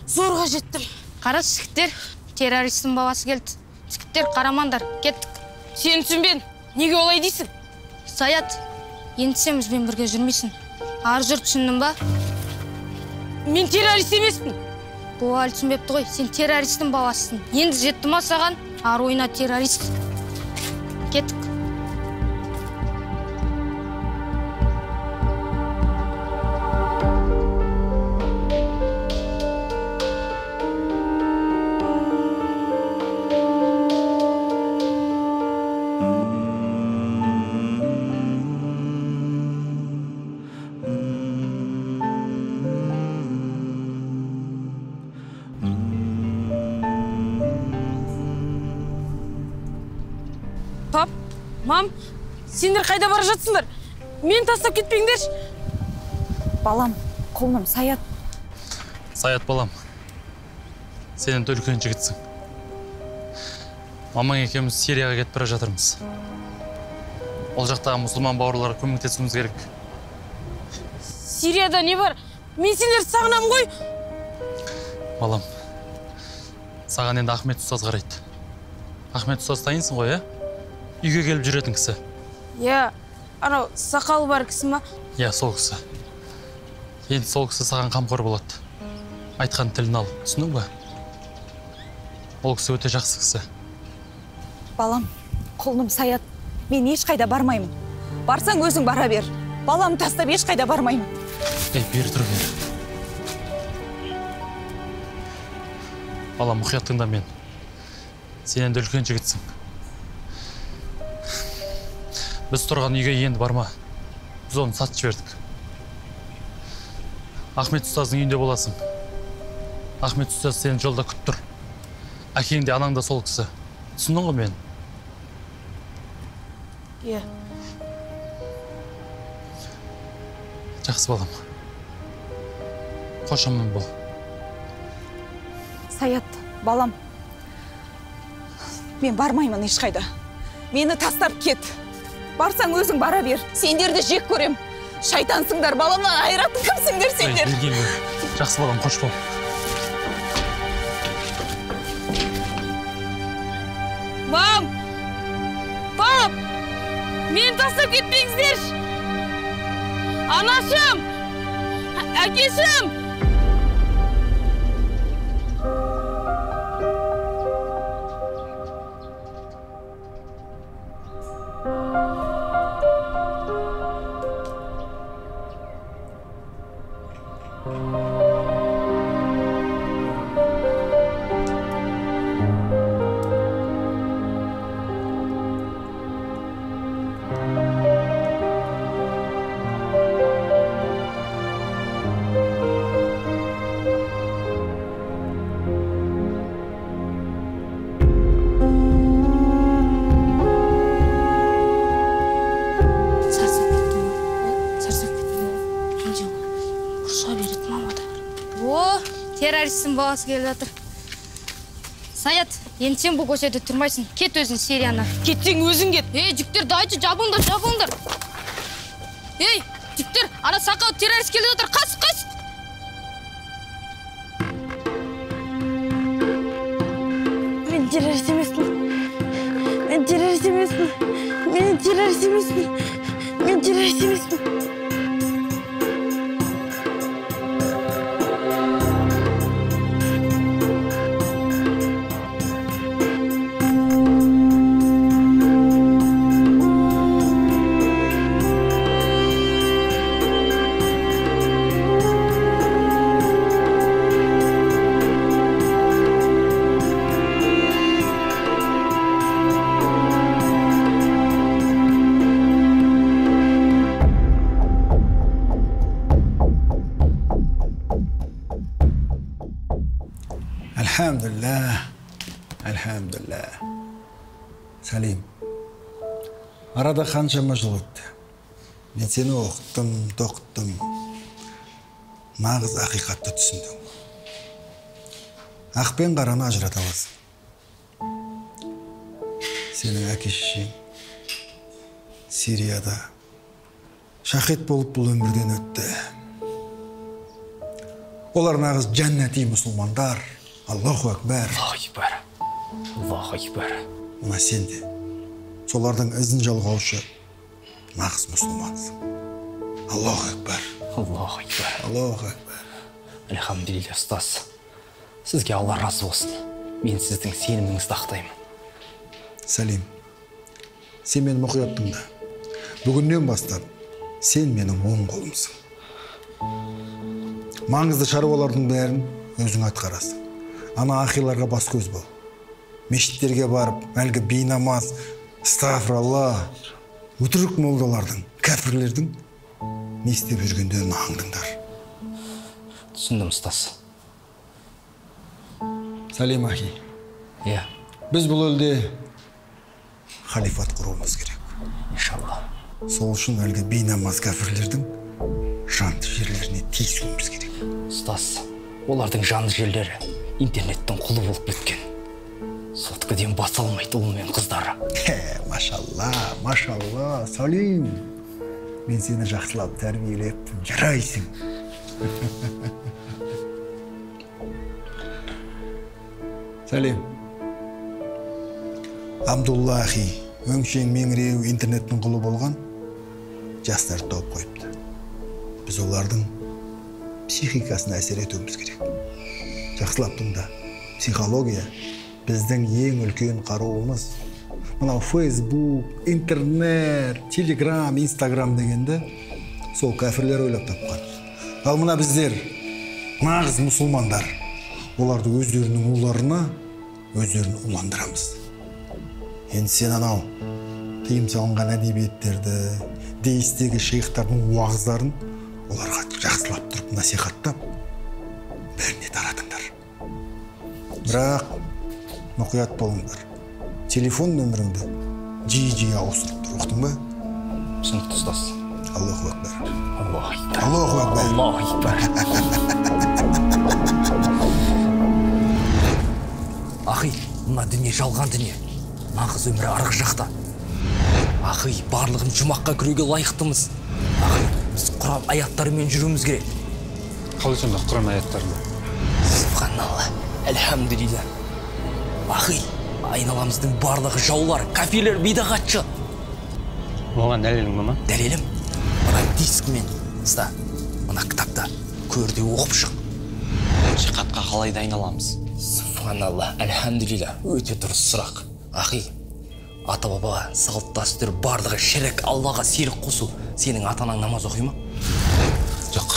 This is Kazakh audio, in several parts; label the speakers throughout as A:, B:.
A: Зорға жеттім.
B: Қарас, жігіттер, террористтің баласы келді. Жігіттер, қарамаңдар, кеттік.
A: Сен түсінбедім. Неге олай дейсің?
B: Саят, енді сен бізбен бірге жүрмейсің. Ары жүр, түсіндің ба?
A: Мен террорист емеспін.
B: Бұл әлі түсінбепті ғой. Сен террористтің баласысың. Енді жетті ма саған? Ары ойна, террорист. Кеттік.
A: Пап, мам, сендер қайда бара жатсыңдар? Мені тастап кетпеңдерші.
C: Балам, құлыным, Саят.
D: Саят, балам, сен енді үлкен жігітсің. Мамаң екеуміз Сирияға кетіп бара жатырмыз. Ол жақтағы мұсылман бауырларға көмектесуіміз керек.
A: Сирияда не бар? Мен сендерді сағынамын ғой.
D: Балам, саған енді Ахмет ұстаз қарайды. Ахмет ұстаз танисың ғой, ә? Үйге келіп жүретін кісі.
A: Иә, анау сақалы бар кісі ма?
D: Иә, сол кісі. Енді сол кісі саған қамқор болады. Айтқан тілін ал, түсіндің ба? Ол кісі өте жақсы кісі.
C: Балам, құлыным Саят, мен ешқайда бармаймын. Барсаң өзің бара бер. Балам тастап ешқайда бармаймын.
D: Ей, бері тұр, бері. Балам, мұқият тыңда мен. Сен енді үлкен жігітсің. Біз тұрған үйге енді барма. Біз оны сатып жібердік. Ахмет ұстаздың үйінде боласың. Ахмет ұстаз сені жолда күтіп тұр. Әкең де, анаң да сол кісі. Түсіндің ғой мен?
A: Иә.
D: Жақсы, балам. Қош, аман бол.
C: Саят, балам. Мен бармаймын ешқайда. Мені тастап кет. Барсаң өзің бара бер. Сендерді жек көрем. Шайтансыңдар, баламнан айыратын кімсіңдер сендер?
D: Жақсы, балам, қош бол.
A: Мам! Пап! Мені тастап кетпеңіздерші! Анашым! Әкешім!
B: Террористің баласы келіп жатыр. Саят, енді сен бұл көшеде тұрмайсың. Кет өзің Сирияна.
A: Кетсең өзің кет.
B: Ей, жігіттер, давайте жабыңдар, жабыңдар. Ей, жігіттер, ана сақал террорист келіп жатыр. Қаш, қаш.
A: Мен террорист емеспін. Мен террорист емеспін. Мен террорист емеспін. Мен террорист емеспін.
E: Alhamdulillah, alhamdulillah. Салим, арада қаншама жыл өтті. Мен сені оқыттым, тоқыттым. Нағыз ақиқатты түсіндің. Ақ пен қараны ажырата аласың. Сенің әке-шешең Сирияда шахид болып бұл өмірден өтті. Олар нағыз жәннати мұсылмандар. Аллаху акбар.
F: Аллаху акбар. Аллаху акбар.
E: Мына сен де солардың ізін жалғаушы нағыз мұсылмансың. Аллаху акбар.
F: Аллаху акбар.
E: Аллаху акбар.
F: Альхамдулилля, ұстаз. Сізге Алла разы болсын. Мен сіздің сеніміңізді ақтаймын.
E: Сәлем, сен мені мұқият тыңда. Бүгіннен бастап сен менің оң қолымсың. Маңызды шаруалардың бәрін өзің атқарасың. Ана ахиларға бас көз бол. Мешіттерге барып, әлгі бейнамаз, астағфиралла, өтірік молдалардың, кәпірлердің не істеп жүргендерін аңдыңдар.
F: Түсіндім, ұстаз.
E: Сәлем, ахи.
F: Иә.
E: Біз бұл елде халифат құруымыз керек.
F: Иншалла.
E: Сол үшін әлгі бейнамаз кәпірлердің жанды жерлеріне тиісуіміз керек.
F: Ұстаз, олардың жанды жерлері интернеттің құлы болып кеткен. Соткіден баса алмайды ұл мен қыздары.
E: Машалла, машалла, Сәлем. Мен сені жақсылап тәрбиелеппін, жарайсың. Сәлем. Абдулла ахи, өңшең меңіреу интернеттің құлы болған жастарды тауып қойыпты. Біз олардың психикасына әсер етуіміз керек. Жақсылап тыңда. Психология біздің ең үлкен қаруымыз. Мынау Фейсбук, интернет, Телеграм, Инстаграм дегенді сол кәфірлер ойлап тапқан. Ал мына біздер, нағыз мұсылмандар, оларды өздерінің уларына өздерін уландырамыз. Енді сен анау тыйым салынған әдебиеттерді, деистегі шейхтардың уағыздарын оларға жақсылап тұрып насихаттап, бәріне таратыңдар. Бірақ мұқият болыңдар. Телефон нөміріңді жиі-жиі ауыстырып тұр, ұқтың ба?
F: Түсінікті, ұстаз.
E: Аллаху акбар.
F: Аллаху акбар.
E: Аллаху акбар.
F: Аллаху акбар. Ахи, мына дүние жалған дүние. Нағыз өмірі арғы жақта. Ахи, барлығын жұмаққа кіруге лайықтымыз. Ахи, біз Құран аяттарымен жүруіміз керек.
D: Қалай сонда Құран аяттарымен?
F: Субханалла, әлхамдулилля. Ахи, айналамыздың барлығы жаулар, кафирлер, бидағатшы.
D: Оған дәлелің бар ма?
F: Дәлелім? Мына дискмен, ұста, мына кітапта көр де оқып шық.
G: Жихадқа қалай дайындаламыз?
F: Субханалла, әлхамдулилля, өте дұрыс сұрақ. Ахи, ата-баба, салт дәстүр барлығы шірік, Аллаға серік қосу. Сенің ата-анаң намаз оқи ма?
D: Жоқ,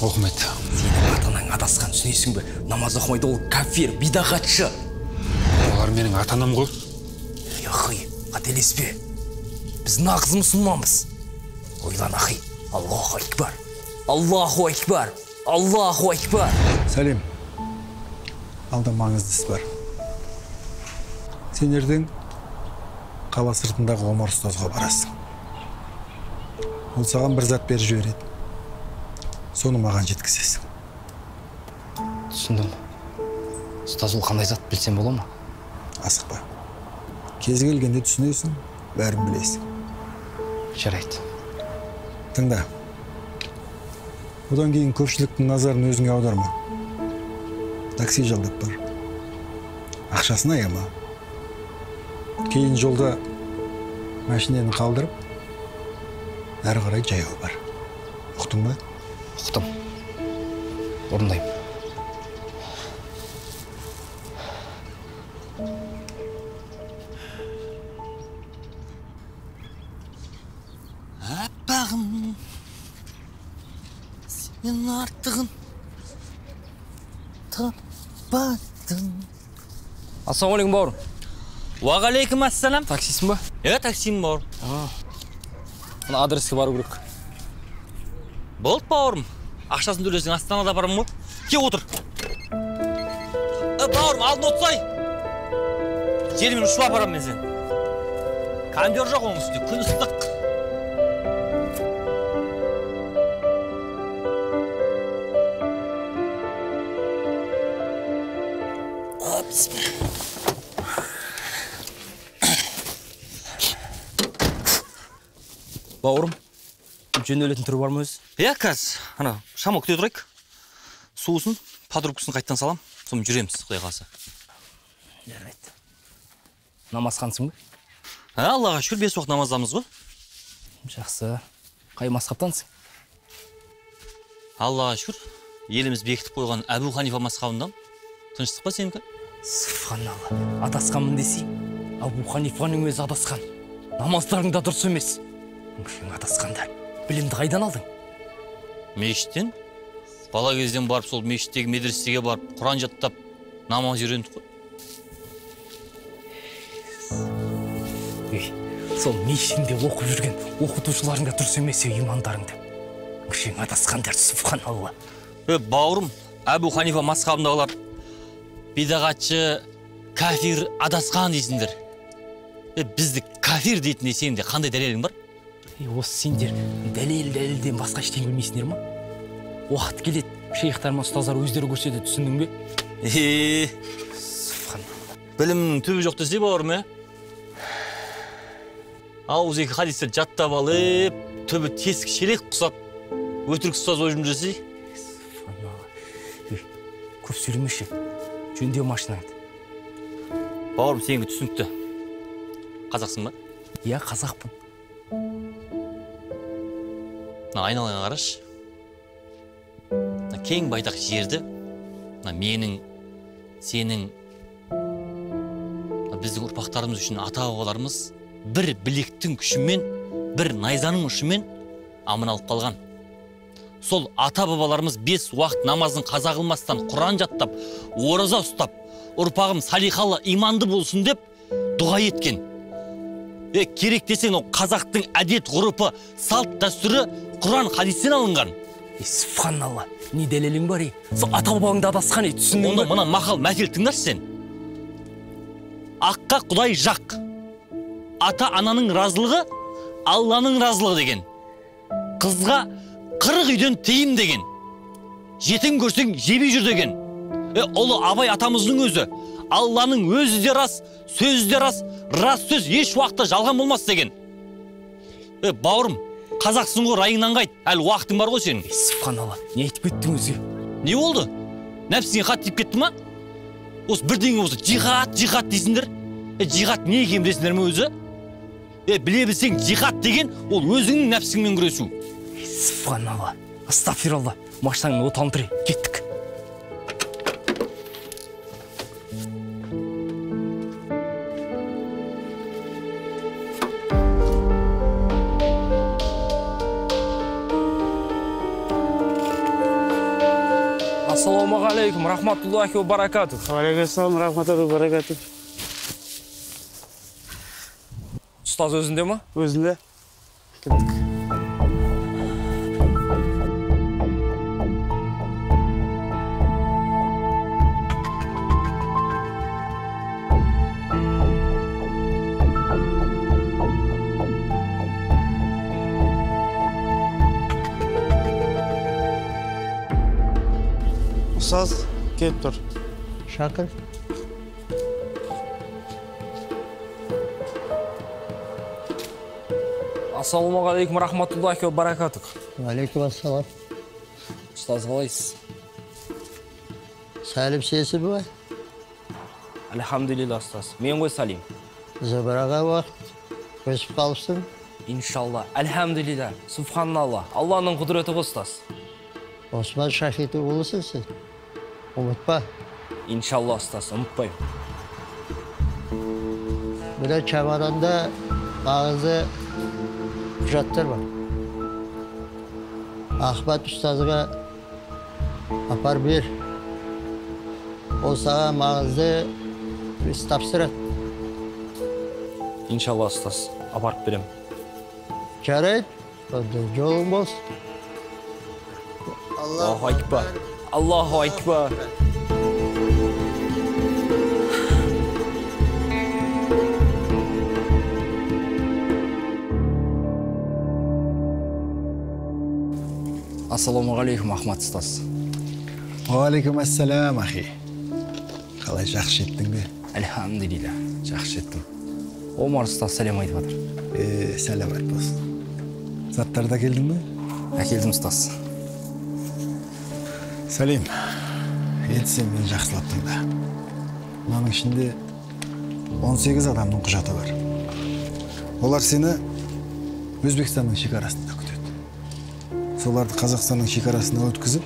D: оқымайды.
F: Сенің ата-анаң адасқан, түсінесің бе? Намаз оқымайды, ол кафир, бидағатшы.
D: Олар менің ата-анам ғой.
F: Ахи, қателеспе. Біз нағыз мұсылманбыз. Ойлан, ахи. Аллаху акбар. Аллаху акбар. Аллаху акбар.
E: Сәлем. Алда маңызды іс бар. Сен ертең қала сыртындағы Омар ұстазға барасың. Ол саған бір зат беріп жібереді. Соны маған жеткізесің.
F: Түсіндім. Ұстаз, ол қандай зат білсем бола ма?
E: Асықпа. Кезі келгенде түсінесің, бәрін білесің.
F: Жарайды.
E: Тыңда. Одан кейін көпшіліктің назарын өзіңе аударма. Такси жалдап бар. Ақшасын аяма. Кейін жолда машинені қалдырып, әрі қарай жаяу бар. Ұқтың ба?
F: Ұқтым. Орындаймын.
G: Аппағым, сенен артығын таппадым.
F: Ассалаумағалейкум, бауырым.
G: Уағалейкум ассалам.
F: Таксисің ба?
G: Е, таксимін, бауырым.
F: Мына адреске бару керек.
G: Болды, бауырым. Ақшасын төлесең, Астанада барамын ғой. Кел, отыр. Бауырым, алдын отырсай. Желімен ұшып апарамын мен сені. Кондер жоқ оның үстінде, күн ыстық.
F: Бауырым, жөнелетін түрі бар ма өзі?
G: Иә, қазір. Ана, шамал күте тұрайық. Суысын, патрубкасын қайттан салам, соны жүреміз, құдай қаласа.
F: Жарайды. Намазхансың ба?
G: Аллаға шүкір, 5 уақыт намаздамыз ғой.
F: Жақсы. Қай мазхабтансың?
G: Аллаға шүкір, еліміз бекітіп қойған Әбу Ханифа мазхабынан. Тыныштық па сенікі?
F: Субханалла, адасқанмын десей, Әбу Ханифаның өзі адасқан. Намаздарың да дұрыс емес. Өңшең адасқандар. Білімді қайдан алдың?
G: Мешіттен. Бала кезден барып, сол мешіттегі медресеге барып, Құран жаттап, намаз үйрендік қой.
F: Ей, сол мешітінде оқып жүрген оқытушыларың да дұрыс емес, имандарың деп. Өңшең адасқандар, субханалла.
G: Бауырым, Әбу Ханифа мазхабындағылар бидағатшы, кафир, адасқан дейсіңдер. Бізді кафир дейтін сенде қандай дәлелің бар?
F: Осы сендер дәлел-дәлелден басқа ештеңе білмейсіңдер ма? Уақыт келеді, шейхтар мен ұстаздар өздері көрсетеді, түсіндің бе? Субханалла.
G: Білімнің түбі жоқ десе, бауырым, ә? Ауыз екі хадисті жаттап алып, түбі тесік шелек құсап, өтірік ұстаз болып жүрмін десе.
F: Субханалла. Көп сөйлемеші, жөндеу машинаңды.
G: Бауырым, сенікі түсінікті. Қазақсың ба?
F: Иә, қазақпын.
G: Мына айналаңа қарашы. Кең байтақ жерді менің, сенің, біздің ұрпақтарымыз үшін ата-бабаларымыз бір білектің күшімен, бір найзаның ұшымен аман алып қалған. Сол ата-бабаларымыз 5 уақыт намазын қаза қылмастан Құран жаттап, ораза ұстап, ұрпағым салиқалы, иманды болсын деп дұға еткен. Керек десең, ол қазақтың әдет ғұрпы, салт дәстүрі Құран хадистен алынған.
F: Субханалла, не дәлелің бар, сол ата-бабаңды адасқан, түсіндің бе?
G: Онда мына мақал мәтел тыңдашы сен. Аққа Құдай жақ. Ата-ананың разылығы, Алланың разылығы деген. Қызға 40 үйден тыйым деген. Жетім көрсең жебей жүр деген. Ұлы Абай атамыздың өзі, Алланың өзі де рас, сөзі де рас, рас сөз еш уақытта жалған болмас деген. Бауырым, қазақсың ғой, райыңнан қайт, әлі уақытың бар ғой сенің.
F: Субханалла, не айтып кеттің өзі?
G: Не болды? Нәпсіңе хат тиіп кетті ма? Осы бірдеңе болса, жихад, жихад дейсіңдер. Жихад не екенін білесіңдер ме өзі? Біле білсең, жихад деген ол өзіңнің нәпсіңмен күресу.
F: Субханалла, астафиралла, машинаңның отанын тіре, кеттік. Ассалаумағалейкум, рахматуллахи ва баракатух.
H: Алейкум, рахматуллахи ва баракатух.
F: Ұстаз өзінде ма?
H: Өзінде. Кеттік. Ұстаз келіп тұр.
I: Шақыр.
F: Ассалаумағалейкум, рахматуллахи ва баракатух.
I: Алейкум ассалам.
F: Ұстаз, қалайсыз?
I: Сәлім сесі бе?
F: Альхамдулилла, ұстаз. Мен ғой Салим.
I: Зыбыраға уақыт. Өсіп қалыпсың.
F: Иншалла. Альхамдулилла. Субханалла. Алланың құдіреті ғой, ұстаз.
I: Осман шахиті ұлысың сен. Ұмытпа.
F: Иншалла, ұстаз, ұмытпаймын.
I: Мына чамаданда маңызды құжаттар бар. Ахмат ұстазға апар бер. Ол саған маңызды іс тапсырады.
F: Иншалла, ұстаз, апарып берем.
I: Жарайды, жолың болсын.
F: Аллаху акбар. Аллаху акбар. Ассалаумағалейкум, Ахмат ұстаз.
E: Уағалейкум ассалам, ахи. Қалай, жақсы жеттің бе?
F: Альхамдулилля, жақсы жеттім. Омар ұстаз сәлем айтып жатыр.
E: Сәлемат болсын. Заттарды әкелдің бе?
F: Әкелдім, ұстаз.
E: Сәлем. Енді сен мені жақсылап тыңда. Мынаның ішінде 18 адамның құжаты бар. Олар сені Өзбекстанның шекарасында күтеді. Соларды Қазақстанның шекарасына өткізіп,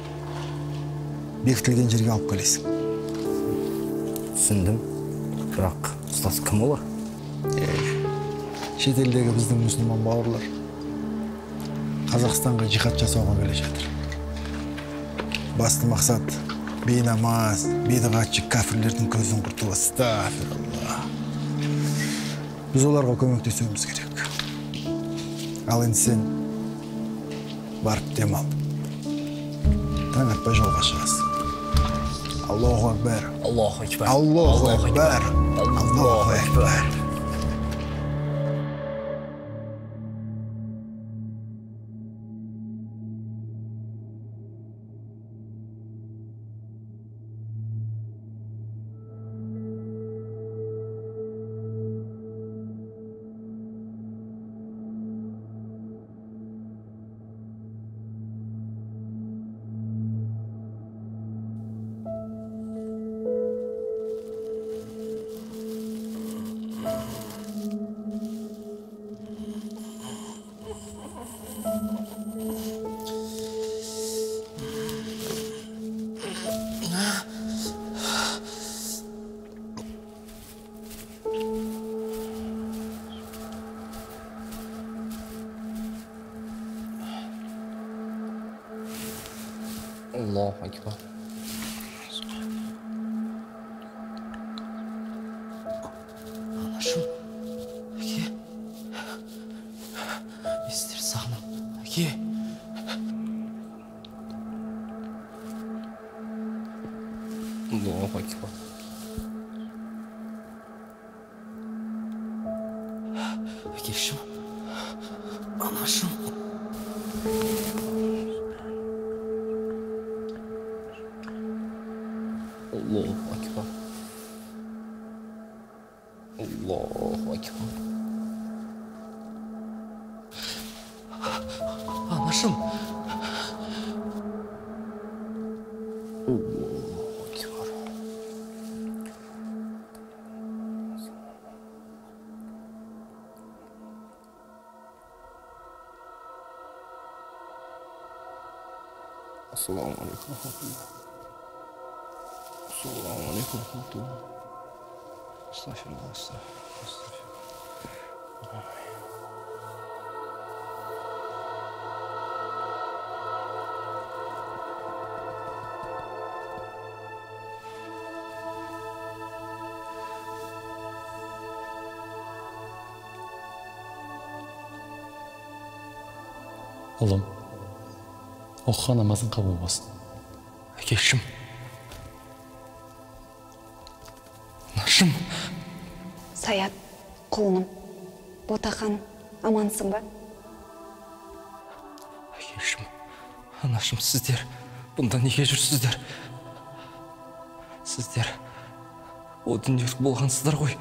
E: бекітілген жерге алып келесің.
F: Түсіндім. Бірақ ұстаз кім олар?
E: Шетелдегі біздің мұсылман бауырлар Қазақстанға жихад жасауға келе жатыр. Басты мақсат бейнамаз, бейдағатшы кәфірлердің көзін құрту. Астағфиралла. Біз оларға көмектесуіміз керек. Ал енді сен барып демал. Таң атпай жолға шығасың. Аллаху акбар.
F: Аллаху акбар.
E: Аллаху акбар. Аллаху акбар.
F: Allahu Akbar. Анашым, әке, мен сіздерді сағынамын, әке. Allahu Akbar. Әкешім, анашым. Allahu Akbar. Allahu Akbar. Анашым. Allahu Akbar. Ассаламу алейкум. Ассаламу алейкум. Астағфируллах, астағфируллах.
D: Ұлым, оқыған намазың қабыл болсын.
F: Әкешім. Анашым.
J: Саят, құлыным, Ботақан, амансың ба?
F: Әкешім, анашым, сіздер бұнда неге жүрсіздер? Сіздер о дүниелік болғансыздар ғой.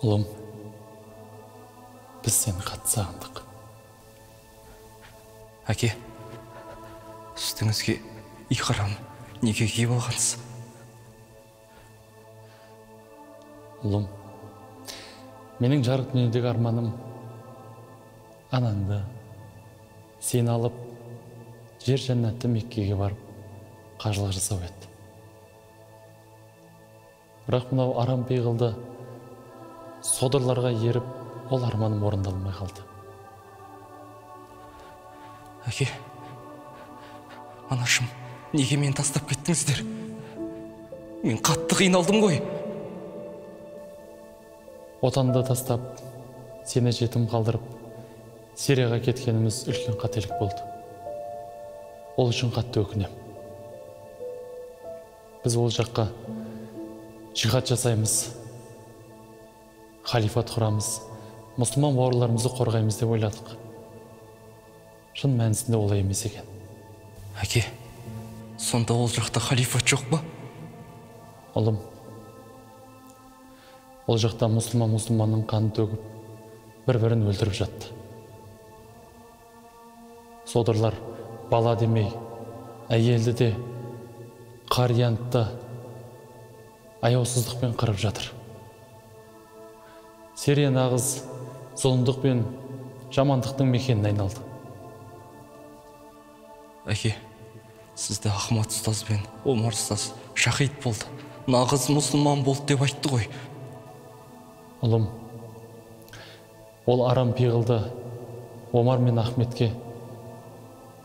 D: Ұлым, біз сені қатты сағындық.
F: Әке, үстіңізге иқрам неге киіп алғансыз?
D: Ұлым, менің жарық дүниедегі арманым анаңды, сені алып, жер жәннатты Меккеге барып, қажылық жасау еді. Бірақ мынау арам пиғылды содырларға еріп, ол арманым орындалмай қалды.
F: Әке, анашым, неге мені тастап кеттіңіздер? Мен қатты қиналдым ғой.
D: Отанды тастап, сені жетім қалдырып, Сирияға кеткеніміз үлкен қателік болды. Ол үшін қатты өкінем. Біз ол жаққа жихад жасаймыз, халифат құрамыз, мұсылман бауырларымызды қорғаймыз деп ойладық. Шын мәнісінде олай емес екен.
F: Әке, сонда ол жақта халифат жоқ па?
D: Ұлым, ол жақта мұсылман мұсылманның қанын төгіп, бір-бірін өлтіріп жатты. Содырлар бала демей, әйелді де, қарияны да аяусыздықпен қырып жатыр. Сирия нағыз зұлымдық пен жамандықтың мекеніне айналды.
F: Әке, сізді Ахмат ұстаз бен Омар ұстаз шахид болды, нағыз мұсылман болды деп айтты ғой.
D: Ұлым, ол арам пиғылды Омар мен Ахметке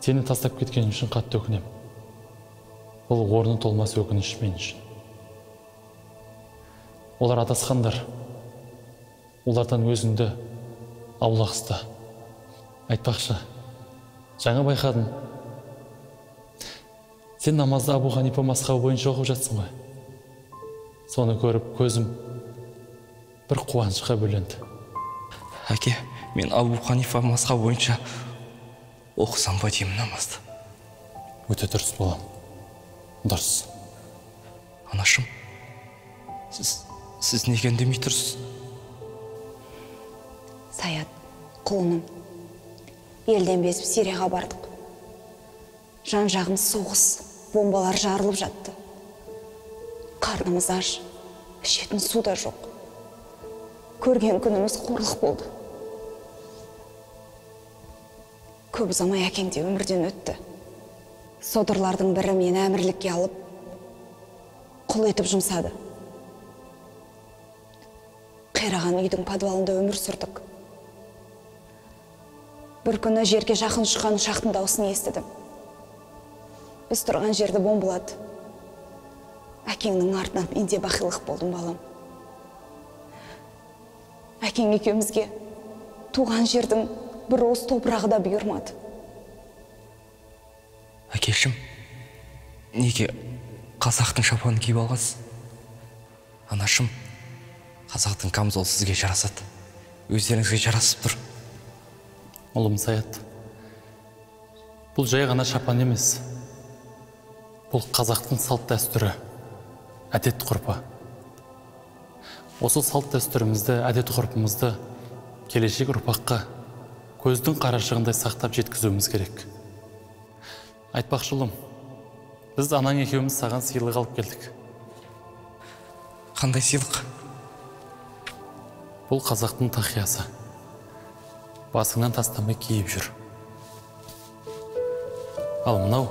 D: сені тастап кеткен үшін қатты өкінем. Бұл орны толмас өкініш мен үшін. Олар адасқандар. Олардан өзіңді аулақ ұста. Айтпақшы, жаңа байқадым. Сен намазды Абу Ханипа мазхабы бойынша оқып жатсың ғой. Соны көріп көзім бір қуанышқа бөленді.
F: Әке, мен Абу Ханифа мазхабы бойынша оқысам ба деймін намазды.
D: Өте дұрыс, балам. Дұрыс.
F: Анашым, сіз неге үндемей тұрсыз?
J: Саят, құлыным, елден безіп Сирияға бардық. Жан-жағымыз соғыс, бомбалар жарылып жатты. Қарнымыз аш, ішетін су да жоқ. Көрген күніміз қорлық болды. Көп ұзамай әкең де өмірден өтті. Содырлардың бірі мені әмірлікке алып, құл етіп жұмсады. Қираған үйдің подвалында өмір сүрдік. Бір күні жерге жақын ұшқан ұшақтың дауысын естідім. Біз тұрған жерді бомбалады. Әкеңнің артынан мен де бақилық болдым, балам. Әкең екеумізге туған жердің бір уыс топырағы да бұйырмады.
F: Әкешім, неге қазақтың шапанын киіп алғансыз? Анашым, қазақтың камзолы сізге жарасады. Өздеріңізге жарасып тұр.
D: Ұлым Саят, бұл жай ғана шапан емес. Бұл қазақтың салт дәстүрі, әдет ғұрпы. Осы салт дәстүрімізді, әдет ғұрпымызды келешек ұрпаққа көздің қарашығындай сақтап жеткізуіміз керек. Айтпақшы, ұлым, біз анаң екеуміз саған сыйлық алып келдік.
F: Қандай сыйлық?
D: Бұл қазақтың тақиясы. Басыңнан тастамай киіп жүр. Ал мынау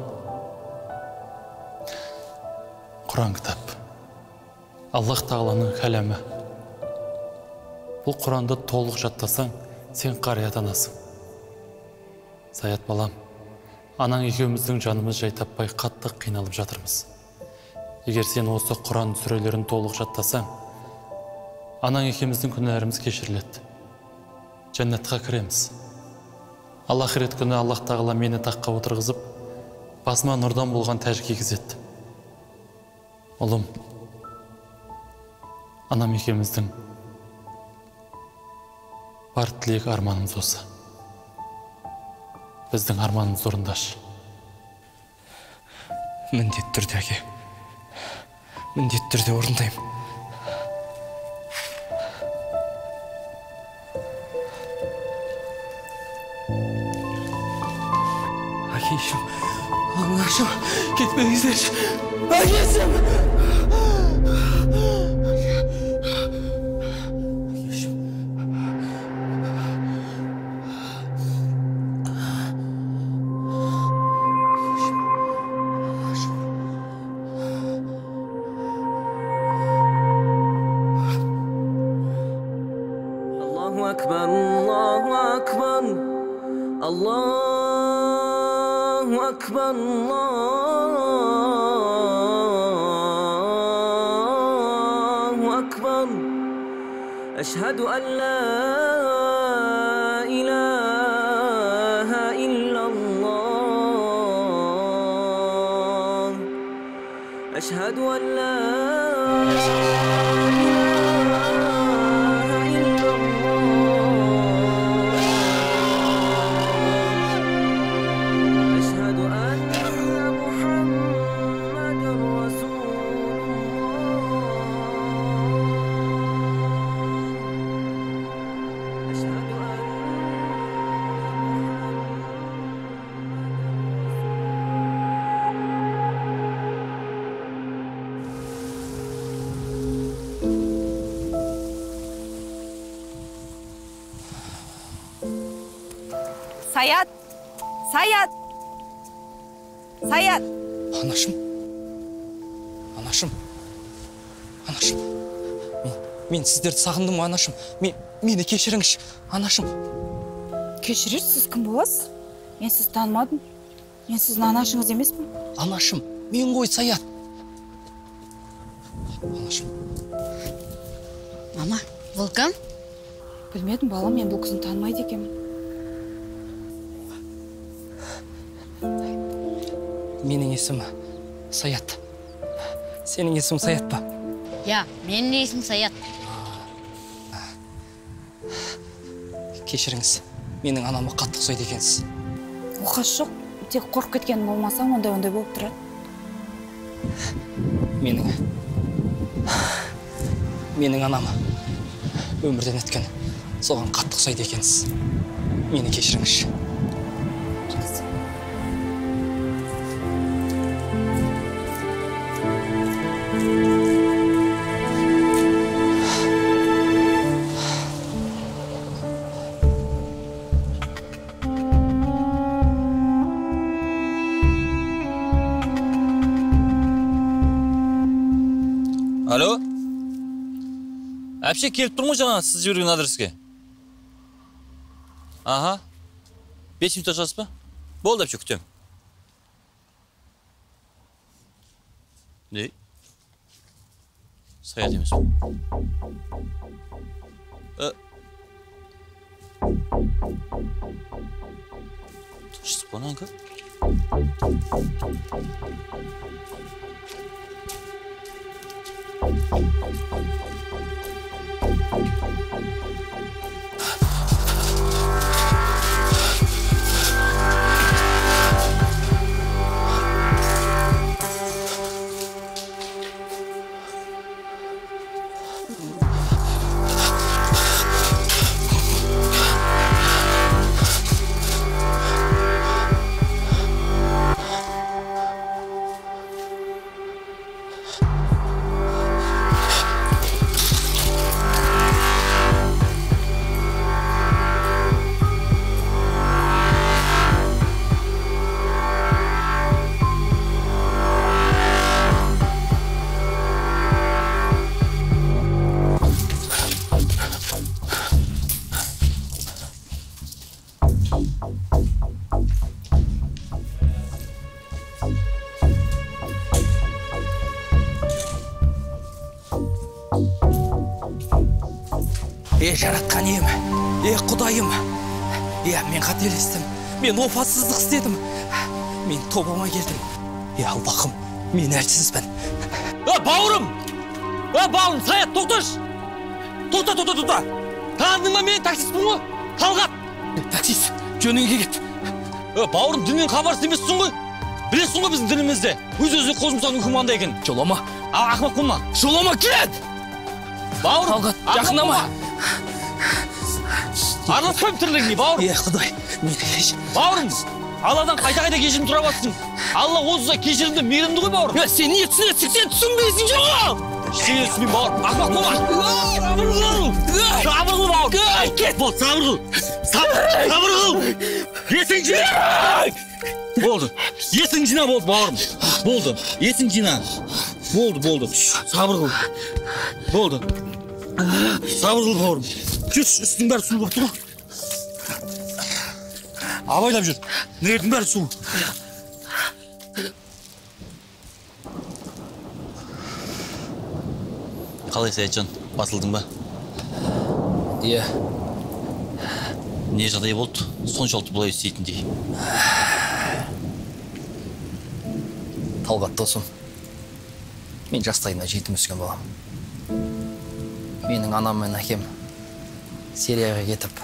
D: Құран кітап. Аллах тағаланың кәләмі. Бұл Құранды толық жаттасаң, сен қари атанасың. Саят балам, анаң екеуміздің жанымыз жай таппай қатты қиналып жатырмыз. Егер сен осы Құран сүрелерін толық жаттасаң, анаң екеуміздің күнәларымыз кешіріледі. Жәннатқа кіреміз. Ал ақирет күні Аллах тағала мені таққа отырғызып, басыма нұрдан болған тәж кигізеді. Ұлым, анам екеуміздің бар тілек арманымыз осы. Біздің арманымыз орындашы.
F: Міндетті түрде, әке. Міндетті түрде орындаймын. Әкешім, анашым, кетпеңіздерші. Әкешім!
K: أشهد أن لا إله إلا الله أشهد أن لا إله إلا الله أشهد أن محمدا رسول الله.
C: Саят! Саят! Саят!
F: Анашым. Анашым. Анашым. Мен сіздерді сағындым ғой, анашым. Мені кешіріңізші, анашым.
C: Кешірерсіз, сіз кім боласыз? Мен сізді танымадым. Мен сіздің анашыңыз емеспін.
F: Анашым, мен ғой Саят. Анашым.
B: Мама, бұл кім?
C: Білмедім, балам, мен бұл кісіні танымайды екенмін.
F: Менің есімім Саят. Сенің есімің Саят па?
B: Иә, менің есімім Саят.
F: Кешіріңіз, менің анама қатты ұқсайды екенсіз.
C: Оқасы жоқ, тек қорқып кеткенім болмаса, ондай-ондай болып тұрады.
F: Менің анам өмірден өткен, соған қатты ұқсайды екенсіз. Мені кешіріңізші.
C: Жақсы.
G: Алло? Әпше, келіп тұрмын ғой жаңа сіз жіберген адреске. Аха. 5 минут ашасыз ба? Болды, әпше, күтемін. Не? Саят емес пе? Тыныштық па, Нанка?
F: Е, жаратқан ием, е, Құдайым, е, мен қателестім, мен опасыздық істедім, мен тобама келдім. Е, Аллахым, мен әлсізбін.
G: Е, бауырым! Е, бауырым, Саят, тоқташы! Тоқта, тоқта, тоқта! Таныдың ба, мен таксистпін ғой? Талғат!
F: Таксист, жөніңе кет.
G: Е, бауырым, діннен хабарсыз емессің ғой? Білесің ғой біздің дінімізде өз-өзіне қол жұмсаудың үкімі қандай екенін.
F: Жолама.
G: Ақымақ болма.
F: Жолама, кет!
G: Бауырым,
F: Талғат, жақындама.
G: Араласпаймын тірлігіңе, бауырым.
F: Е, Құдай, мені кешір.
G: Бауырым, Алладан қайта-қайта кешірім сұрап жатсың. Алла онсыз да кешірімді, мейірімді ғой, бауырым.
F: Е, сен не түсінесің? Сен түсінбейсің, жоғал!
G: Ештеңе түсінбеймін, бауырым. Ақымақ болма. Сабыр қыл. Сабыр қыл, бауырым. Кет, болды, сабыр қыл. Сабыр қыл. Есің жина. Болды. Есің жина болды, бауырым. Болды. Есің жина. Болды, болды. Сабыр қыл. Болды. Сабыр қыл, бауырым. Жүрші, үстің бәрі су болып тұр ғой. Абайлап жүр. Нердің бәрі су. Қалай, Саятжан, басылдың ба?
F: Иә.
G: Не жағдай болды? Соншалықты бұлай істейтіндей.
F: Талғат досым, мен жастайымнан жетім өскен балам. Менің анам мен әкем Сирияға кетіп,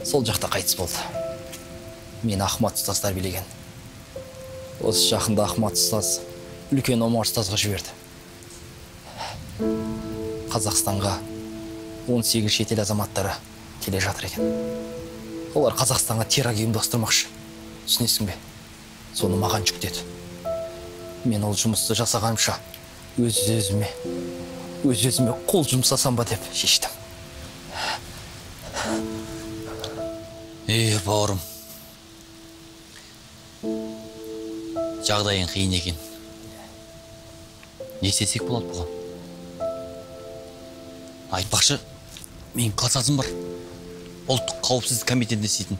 F: сол жақта қайтыс болды. Мені Ахмат ұстаз тәрбиелеген. Осы жақында Ахмат ұстаз үлкен Омар ұстазға жіберді. Қазақстанға 18 шетел азаматтары келе жатыр екен. Олар Қазақстанға теракт ұйымдастырмақшы. Түсінесің бе? Соны маған жүктеді. Мен ол жұмысты жасағанымша өз-өзіме қол жұмсасам ба деп шештім.
G: Е, бауырым, Жағдайың қиын екен. Не істесек болады бұған? Айтпақшы, менің классасым бар. Ұлттық қауіпсіздік комитетінде істейтін.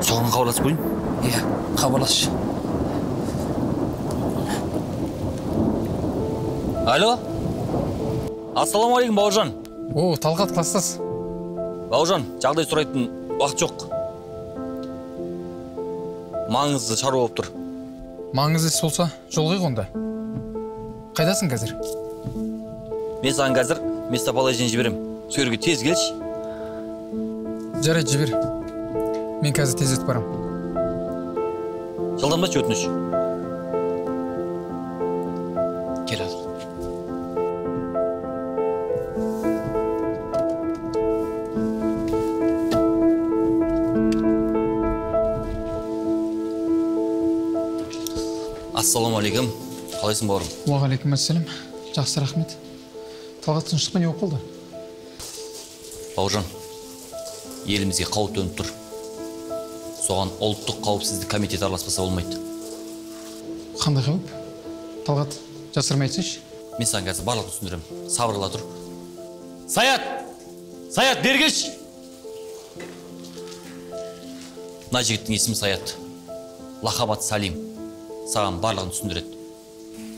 G: Соған хабарласып қояйын?
F: Иә, хабарласшы.
G: Алло? Ассалаумағалейкум, Бауыржан.
L: О, Талғат класстас.
G: Бауыржан, жағдай сұрайтын уақыт жоқ. Маңызды шаруа болып тұр.
L: Маңызды іс болса, жолығайық онда. Қайдасың қазір?
G: Мен саған қазір местоположение жіберем. Сол жерге тез келші.
L: Жарайды, жібер. Мен қазір тездетіп барам.
G: Жылдамдатшы, өтініш. Кел ал. Ассалаумағалейкум. Қалайсың, бауырым?
L: Уағалейкум ассалам. Жақсы, рахмет. Талғат, тыныштық па, не болып қалды?
G: Бауыржан, елімізге қауіп төніп тұр. Соған ұлттық қауіпсіздік комитеті араласпаса болмайды.
L: Қандай қауіп? Талғат, жасырмай айтсайшы.
G: Мен саған қазір барлығын түсіндіремін. Сабырла тұр. Саят! Саят, бері келші! Мына жігіттің есімі Саят. Лақап аты Салим. Саған барлығын түсіндіреді.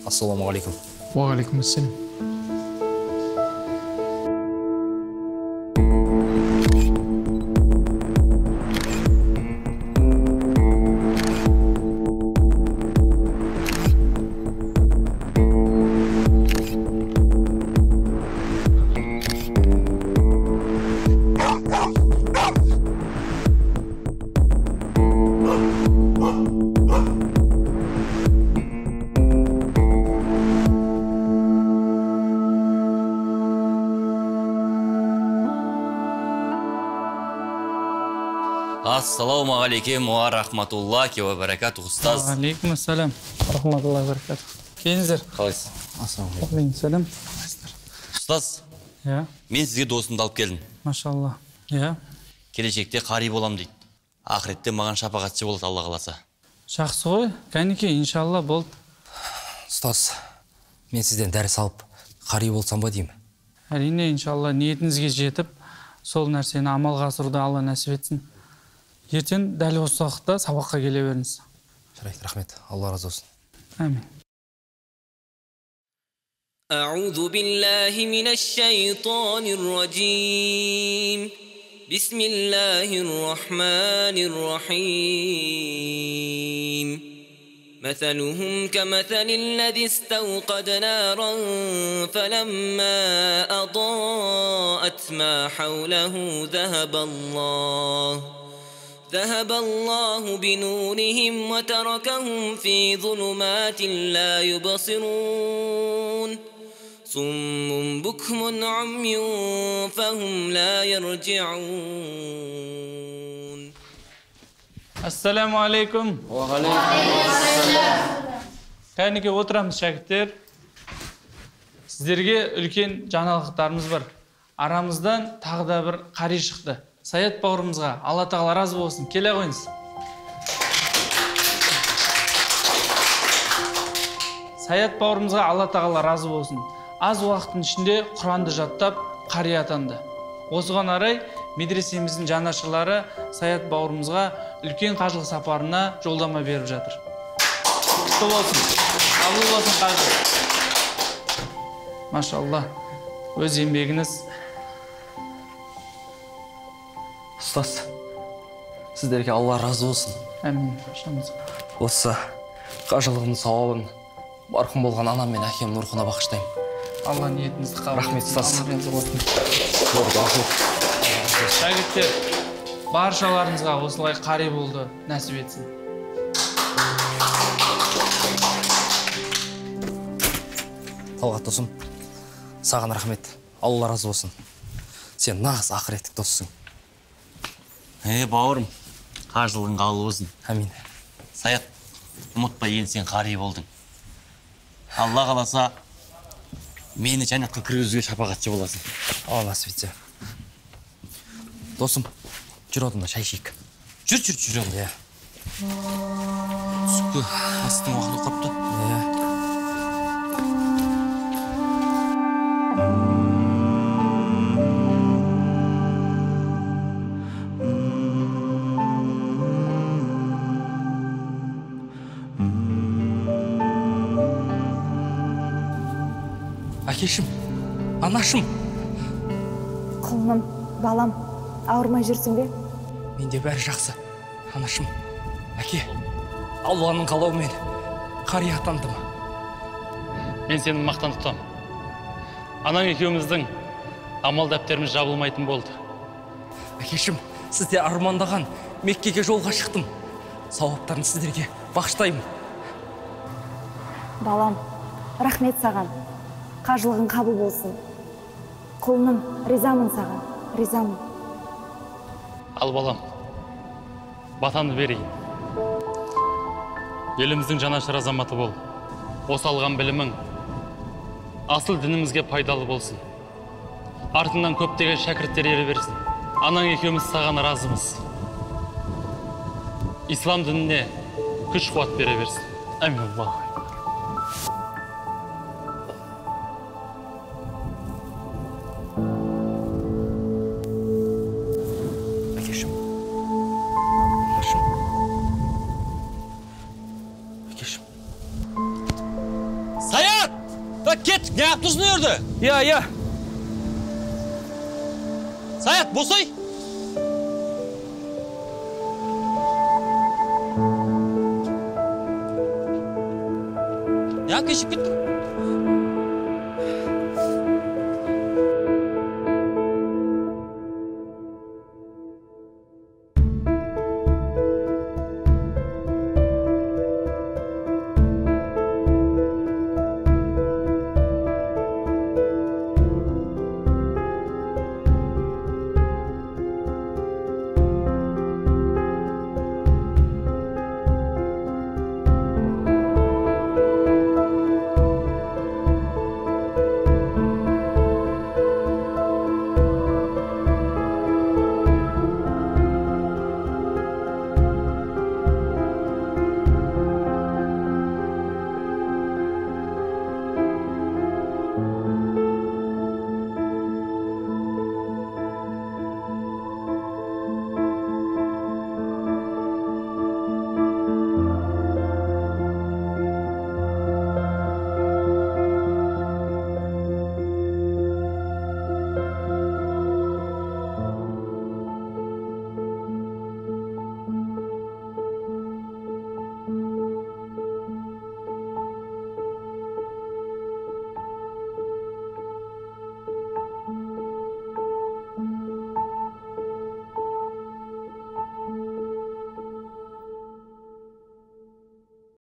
F: Ассалаумағалейкум.
L: Уағалейкум ассалам.
G: Ассалаумағалейкум уа рахматуллахи уа баракатух, ұстаз.
H: Уағалейкум ассалам, рахматуллахи баракатух. Келіңіздер.
G: Қалайсыз?
H: Ассалаумағалейкум. Сәлем.
G: Ұстаз,
H: иә.
G: Мен сізге досымды алып келдім.
H: Машалла. Иә.
G: Келешекте қари болам дейді. Ақыретте маған шапағатшы болады, Алла қаласа.
H: Жақсы ғой, кәнекей, иншалла болды.
F: Ұстаз, мен сізден дәріс алып, қари болсам ба деймін.
H: Әрине, иншалла, ниетіңізге жетіп, сол нәрсені амалға асыруды Алла нәсіп етсін. Ертең дәл осы уақытта сабаққа келе беріңіз.
F: Жарайды, рахмет. Алла разы болсын.
H: Әмин.
K: أعوذ بالله من الشيطان الرجيم. بسم الله الرحمن الرحيم. مثلهم كمثل الذي استوقد نارا فلما أضاءت ما حوله ذهب الله بنورهم وتركهم في ظلمات لا يبصرون صم بكم عمي فهم لا يرجعون.
H: Ассаламу алейкум.
K: Уағалейкум.
H: Кәнеке, отырамыз, шәкірттер. Сіздерге үлкен жаңалықтарымыз бар. Арамыздан тағы да бір қари шықты. Саят бауырымызға Алла тағала разы болсын. Келе қойыңыз. Саят бауырымызға Алла тағала разы болсын. Аз уақыттың ішінде Құранды жаттап, қари атанды. Осыған орай медресеміздің жанашырлары Саят бауырымызға үлкен қажылық сапарына жолдама беріп жатыр. Құтты болсын, қабыл болсын қажы. Машалла, өз еңбегіңіз.
F: Ұстаз, сіздерге Алла разы болсын.
H: Әмин.
F: Осы қажылығымның сауабын марқұм болған анам мен әкемнің рухына бағыштаймын.
H: Алла ниетіңізді қабыл.
F: Рахмет, ұстаз.
H: Шәкірттер, баршаларыңызға осылай қари болды нәсіп етсін.
F: Талғат досым, саған рахмет. Алла разы болсын. Сен нағыз ақыреттік доссың.
G: Бауырым, қажылығың қабыл болсын.
F: Әмин.
G: Саят, ұмытпа, енді сен қари болдың. Алла қаласа, мені жәннатқа кіргізуге шапағатшы боласың.
F: Алла нәсіп етсе. Досым, жүр одында шай ішейік.
G: Жүр, жүр, жүр.
F: Иә.
G: Астың уақыты қапты.
F: Иә. Әкешім, анашым.
J: Құлыным, балам, ауырмай жүрсің бе?
F: Менде бәрі жақсы, анашым. Әке, Алланың қалауымен қария атандым.
D: Мен сені мақтан тұтамын. Анаң екеуміздің амал дәптеріміз жабылмайтын болды.
F: Әкешім, сізде армандаған Меккеге жолға шықтым. Сауаптарын сіздерге бағыштаймын.
J: Балам, рахмет саған. Қажылығың қабыл болсын. Құлыным, ризамын саған, ризамын.
D: Ал балам, батаны берейін. Еліміздің жанашыр азаматы бол. Осы алған білімің асыл дінімізге пайдалы болсын. Артыңнан көптеген шәкірттер ере берсін. Анаң екеуміз саған разымыз. Ислам дініне күш қуат бере берсін. Әмин. Аллаху.
F: Әкешім. Анашым. Әкешім.
G: Саят! Кет, неғып тұрсың ол жерде?
F: Иә, иә.
G: Саят, босай! Неғып кешіп кеттің?